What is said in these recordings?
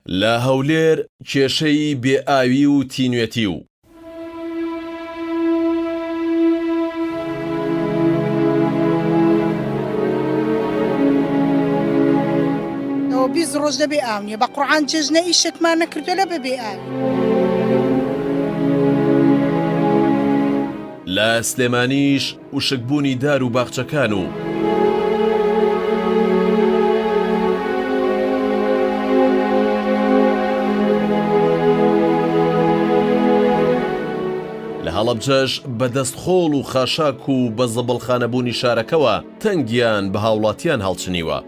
لە هەولێر کێشەی بێ ئاوی و تینوێتی و. ئەوە 20 ڕۆژ دەبێ ئاو نیە بە قورعان جێژنە ئیشێکمان نەکردوە لە بەبێ ئاوی. لە سلێمانیش وشکبوونی دار و باخچەکان و. لە هەڵەبجەش بە دەست خۆڵ و خاشاک و بە زبڵخانەبوونی شارەکەوە تەنگیان بە هاوڵاتیان هەڵچنیوە.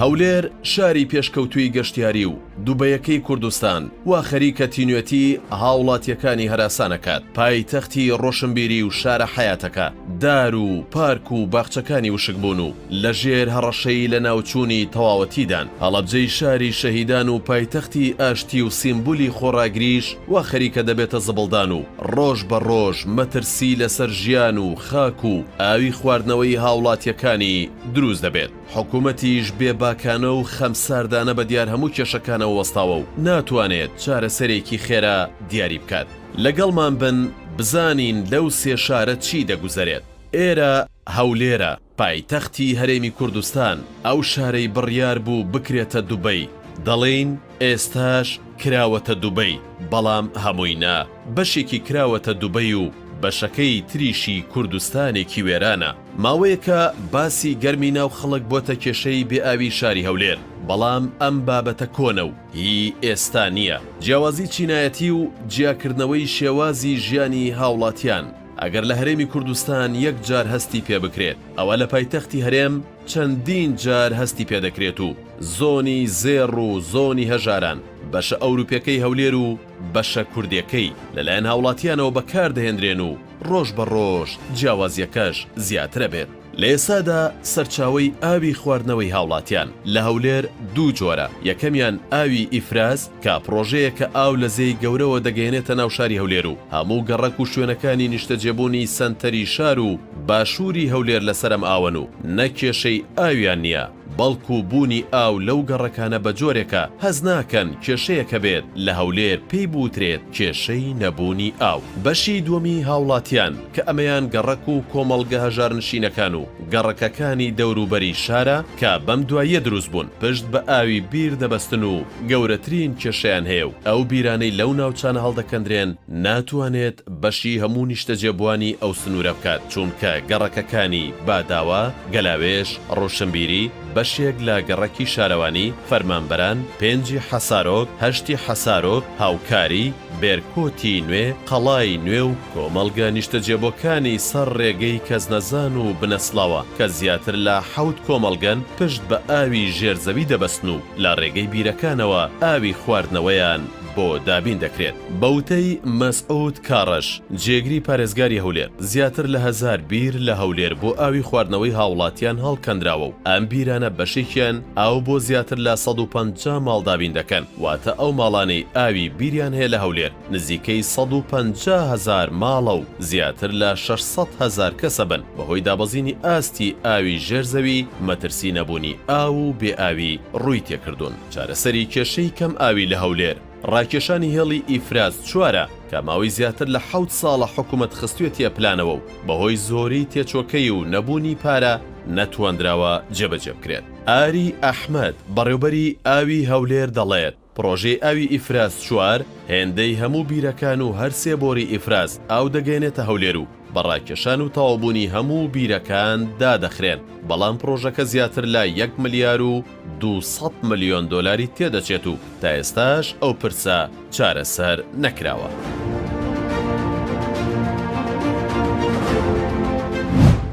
هەولێر شاری پێشکەوتووی گەشتیاری و دوبەیەکەی کوردستان وا خەریکە تینوێتی هاوڵاتیەکانی هەراسان ئەکات، پایتەختی ڕۆشنبیری و شارە حەیاتەکە، دار و پارک و باخچەکانی وشک بوون و لە ژێر هەڕەشەی لەناوچوونی تەواوەتیدان. هەڵەبجەی شاری شەهیدان و پایتەختی ئاشتی و سیمبولی خۆڕاگریش وا خەریکە دەبێتە زبڵدان و ڕۆژ بە ڕۆژ مەترسی لەسەر ژیان و خاک و ئاوی خواردنەوەی هاوڵاتیەکانی دروست دەبێت. حکومەتیش بێ باکانە و خەمساردانە بە دیار هەموو کێشەکانەوە وەستاوە و ناتوانێت چارەسەرێکی خێرا دیاری بکات. لەگەڵمان بن بزانین لەو سێ شارە چی دەگوزەرێت. ئێرە هەولێرە، پایتەختی هەرێمی کوردستان، ئەو شارەی بڕیار بوو بکرێتە دوبەی، دەڵێین ئێستاش کراوەتە دوبەی، بەڵام هەمووی نا، بەشێکی کراوەتە دوبەی و بەشەکەی تریشی کوردستانێکی وێرانە. ماوەیەکە باسی گەرمی ناو خەڵک بۆتە کێشەی بێ ئاوی شاری هەولێر، بەڵام ئەم بابەتە کۆنە و هی ئێستا نییە. جیاوازی چینایەتی و جیاکردنەوەی شێوازی ژیانی هاوڵاتیان ئەگەر لە هەرێمی کوردستان یەک جار هەستی پێ بکرێت، ئەوە لە پایتەختی هەرێم چەندین جار هەستی پێ دەکرێت و زۆنی زێڕ و زۆنی هەژاران، بەشە ئەوروپیەکەی هەولێر و بەشە کوردیەکەی لەلایەن هاوڵاتیانەوە بەکاردەهێنرێن و ڕۆژ بە ڕۆژ جیاوازیەکەش زیاترەبێت. لە ئێستادا سەرچاوەی ئاوی خواردنەوەی هاوڵاتیان لە هەولێر دوو جۆرە، یەکەمیان ئاوی ئیفراز کە پڕۆژەیەکە ئاو لە زێی گەورەوە دەگەیەنێتە ناو شاری هەولێر و هەموو گەڕەک و شوێنەکانی نیشتەجێبوونی سەنتەری شار و باشووری هەولێر لەسەر ئەم ئاوەن و نە کێشەی ئاویان نییە. بەڵکو بوونی ئاو لەو گەڕەکانە بە جۆرێکە هەست ناکەن کێشەیەک هەبێت لە هەولێر پێی بوترێت کێشەی نەبوونی ئاو. بەشی دووەمی هاوڵاتیان کە ئەمەیان گەڕەک و کۆمەڵگە هەژارنشینەکان و گەڕەکەکانی دەوروبەری شارە کە بەم دواییە دروست بوون پشت بە ئاوی بیر دەبەستن و گەورەترین کێشەیان هەیە و ئەو بیرانەی لەو ناوچانە هەڵدەکەندرێن ناتوانێت بەشی هەموو نیشتەجێبووانی ئەو سنوورە بکات، چونکە گەڕەکەکانی، باداوە، گەلاوێژ، ڕۆشنبیری، بەشێک لە گەڕەکی شارەوانی، فەرمانبەران، پێنجی حەسارۆک، هەشتی حەسارۆک، هاوکاری، بێرکۆتی نوێ، قەڵای نوێ و کۆمەڵگە نیشتەجێبووەکانی سەر ڕێگەی کەسنەزان و بنەسڵاوە کە زیاتر لە حەوت کۆمەڵگەن پشت بە ئاوی ژێر زەوی دەبەستن و لە ڕێگەی بیرەکانەوە ئاوی خواردنەوەیان بۆ دابین دەکرێت. بە وتەی مەسعود کاڕەش، جێگری پارێزگاری هەولێر، زیاتر لە هەزار بیر لە هەولێر بۆ ئاوی خواردنەوەی هاوڵاتیان هەڵکەندراوە و ئەم بیرانە بەشێکیان ئاو بۆ زیاتر لە 150 ماڵ دابین دەکەن، واتە ئەو ماڵانەی ئاوی بیریان هەیە لە هەولێر نزیکەی 150 هەزار ماڵە و زیاتر لە 600 هەزار کەسە بن، بەهۆی دابەزینی ئاستی ئاوی ژێر زەوی مەترسی نەبوونی ئاو و بێ ئاوی ڕووی تێکردوون. چارەسەری کێشەی کەم ئاوی لە هەولێر. ڕاکێشانی هێڵی ئیفراز چوارە کە ماوەی زیاتر لە حەوت ساڵە حکومەت خستوێتیە پلانەوە و بەهۆی زۆری تێچوەکەی و نەبوونی پارە نەتواندراوە جێبەجێ بکرێت. ئاری ئەحمەد، بەڕێوبەری ئاوی هەولێر دەڵێت، پڕۆژەی ئاوی ئیفراز چوار هێندەی هەموو بیرەکان و هەر سێ بۆری ئیفراز ئاو دەگەیەنێتە هەولێر و بە ڕاکێشان و تەواوبوونی هەموو بیرەکان دادەخرێن، بەڵام پڕۆژەکە زیاتر لە یەک ملیار و 200 ملیۆن دۆلاری تێدەچێت و تا ئێستاش ئەو پرسە چارەسەر نەکراوە.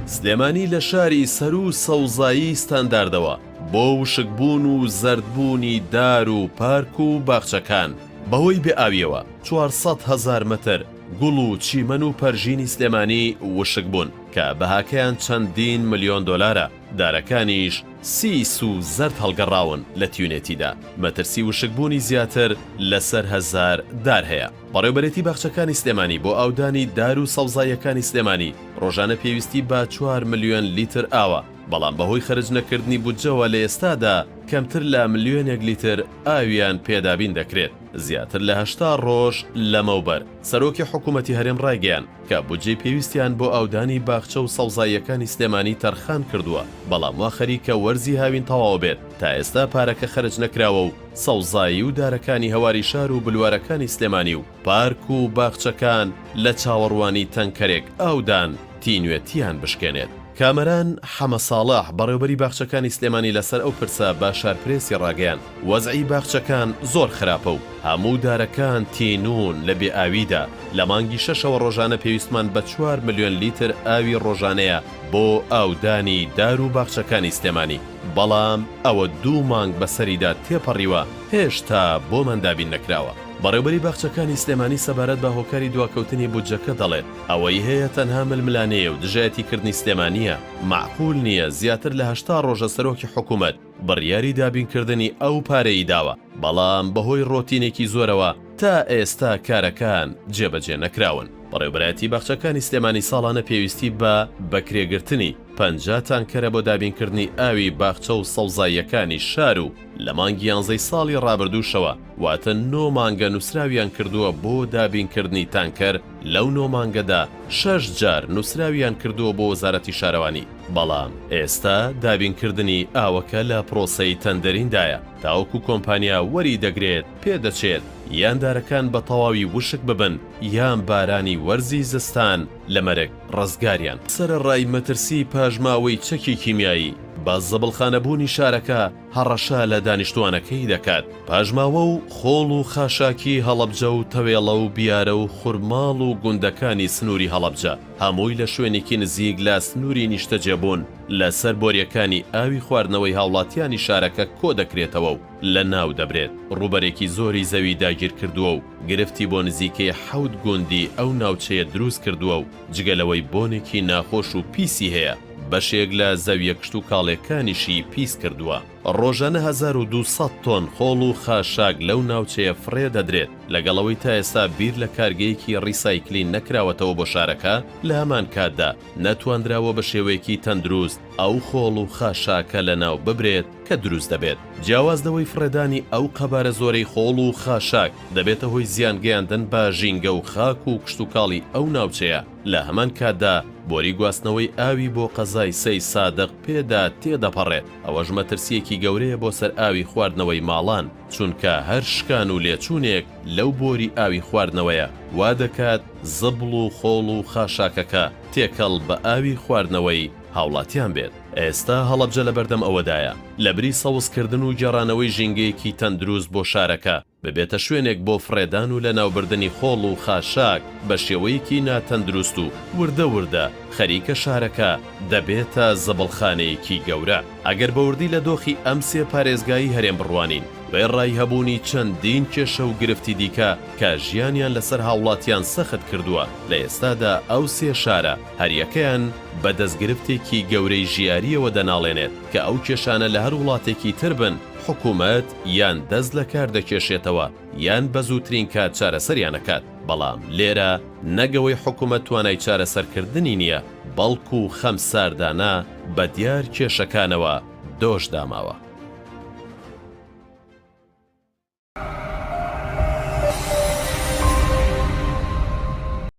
سلێمانی لە شاری سەروو سەوزایی ستانداردەوە بۆ وشکبوون و زەردبوونی دار و پارک و باخچەکان بەهۆی بێ ئاوییەوە 400 هەزار مەتر گوڵ و چیمەن و پەرژینی سلێمانی وشک بوون کە بەهاکەیان چەندین ملیۆن دۆلارە. دارەکانیش سیس و زەرد هەڵگەڕاون لە تیونێتیدا مەترسی وشکبوونی زیاتر لەسەر هەزار دار هەیە. بەڕێوبەرێتی باخچەکانی سلێمانی بۆ ئاودانی دار و سەوزاییەکانی سلێمانی ڕۆژانە پێویستی بە چوار ملیۆن لیتر ئاوە. بەڵام بەهۆی خەرج نەکردنی بودجەوە لە ئێستادا کەمتر لە ملیۆنێک لیتر ئاویان پێ دابین دەکرێت. زیاتر لە 80 ڕۆژ لەمەوبەر سەرۆکی حکوومەتی هەرێم ڕایگەیاند کە بودجەی پێویستیان بۆ ئاودانی باخچە و سەوزاییەکانی سلێمانی تەرخان کردووە، بەڵام وا خەریکە وەرزی هاوین تەواو بێت تا ئێستا پارەکە خەرج نەکراوە و سەوزایی و دارەکانی هەواری شار و بلوارەکانی سلێمانی و پارک و باخچەکان لە چاوەڕوانی تەنکەرێک ئاودان تینوێتیان بشکێنێت. کامەران حەمە ساڵح، بەڕێوبەری باخچەکانی سلێمانی لەسەر ئەو پرسە بە شارپرێسی ڕاگەیاند، وەزعی باخچەکان زۆر خراپە و هەموو دارەکان تینوون لە بێ ئاویدا، لە مانگی شەشەوە ڕۆژانە پێویستمان بە 4 ملیۆن لیتر ئاوی ڕۆژانەیە بۆ ئاودانی دار و باخچەکانی سلێمانی، بەڵام ئەوە دوو مانگ بەسەریدا تێپەڕیوە هێشتا بۆمان دابین نەکراوە. بەڕێوبەری باخچەکانی سلێمانی سەبارەت بە هۆکاری دواکەوتنی بودجەکە دەڵێت، ئەوەی هەیە تەنها ململانێیە و دژایەتیکردنی سلێمانییە، مەعقول نییە زیاتر لە 80 ڕۆژە سەرۆکی حکومەت بڕیاری دابینکردنی ئەو پارەی داوە، بەڵام بەهۆی ڕۆتینێکی زۆرەوە تا ئێستا کارەکان جێبەجێ نەکراون. بەڕێوبەرایەتی باخچەکانی سلێمانی ساڵانە پێویستی بە بەکرێگرتنی 50 تانکەرە بۆ دابینکردنی ئاوی باخچە و سەوزاییەکانی شار و لە مانگی یانزەی ساڵی ڕابردووشەوە واتە نۆ مانگە نووسراویان کردووە بۆ دابینکردنی تانکەر، لەو نۆ مانگەدا شەش جار نووسراویان کردووە بۆ وەزارەتی شارەوانی، بەڵام ئێستا دابینکردنی ئاوەکە لە پرۆسەی تەندەریندایە تاوەکو کۆمپانیا وەری دەگرێت، پێدەچێت یان دارەکان بە تەواوی وشک ببن یان بارانی وەرزی زستان لە مەرگ ڕزگاریان. سەرەڕای مەترسی پاشماوەی چەکی کیمیایی، بە زبڵخانەبوونی شارەکە هەڕەشە لە دانیشتووانەکەی دەکات. پاشماوە و خۆڵ و خاشاکی هەڵەبجە و تەوێڵە و بیارە و خورماڵ و گوندەکانی سنووری هەڵەبجە هەمووی لە شوێنێکی نزیک لە سنووری نیشتەجێبوون لەسەر بۆرییەکانی ئاوی خواردنەوەی هاوڵاتیانی شارەکە کۆدەکرێتەوە و لەناو دەبرێت، ڕووبەرێکی زۆری زەوی داگیرکردووە و گرفتی بۆ نزیکەی حەوت گوندی ئەو ناوچەیە دروست کردووە و جگە لەوەی بۆنێکی ناخۆش و پیسی هەیە، بەشێک لە زەویە کشتوکاڵیەکانیشی پیس کردووە. ڕۆژانە 1200 تۆن خۆڵ و خاشاک لەو ناوچەیە فڕێ دەدرێت، لەگەڵ ئەوەی تا ئێستا بیر لە کارگەیەکی ڕیسایکلین نەکراوەتەوە بۆ شارەکە، لە هەمان کاتدا نەتواندراوە بە شێوەیەکی تەندروست ئەو خۆڵ و خاشاکە لەناو ببرێت کە دروست دەبێت. جیاواز لەوەی فڕێدانی ئەو قەبارە زۆرەی خۆڵ و خاشاک دەبێتە هۆی زیان گەیاندن بە ژینگە و خاک و کشتوکاڵی ئەو ناوچەیە، لە هەمان کاتدا بۆری گواستنەوەی ئاوی بۆ قەزای سەی سادق پێدا تێدەپەڕێت، ئەوەش مەترسییەکی گەورەیە بۆ سەر ئاوی خواردنەوەی ماڵان، چونکە هەر شکان و لێچوونێک لەو بۆری ئاوی خواردنەوەیە وا دەکات زبڵ و خۆڵ و خاشاکەکە تێکەڵ بە ئاوی خواردنەوەی هاوڵاتیان بێت. ئێستا هەڵەبجە لەبەردەم ئەوەدایە لەبری سەوزکردن و گێڕانەوەی ژینگەیەکی تەندروست بۆ شارەکە، ببێتە شوێنێک بۆ فڕێدان و لەناوبردنی خۆڵ و خاشاک بە شێوەیەکی ناتەندروست و وردە وردە خەریکە شارەکە دەبێتە زبڵخانەیەکی گەورە. ئەگەر بەوردی لە دۆخی ئەم سێ پارێزگایەی هەرێم بڕوانین، وێڕای هەبوونی چەندین کێشە و گرفتی دیکە کە ژیانیان لەسەر هاوڵاتیان سەخت کردووە، لە ئێستادا ئەو سێ شارە هەریەکەیان بە دەست گرفتێکی گەورەی ژیارییەوە دەناڵێنێت کە ئەو کێشانە لە هەر وڵاتێکی تر بن حکومەت یان دەست لە کار دەکێشێتەوە یان بە زووترین کات چارەسەریان ئەکات، بەڵام لێرە نەک ئەوەی حکومەت توانای چارەسەرکردنی نییە، بەڵکو خەمساردانە بە دیار کێشەکانەوە دۆش داماوە.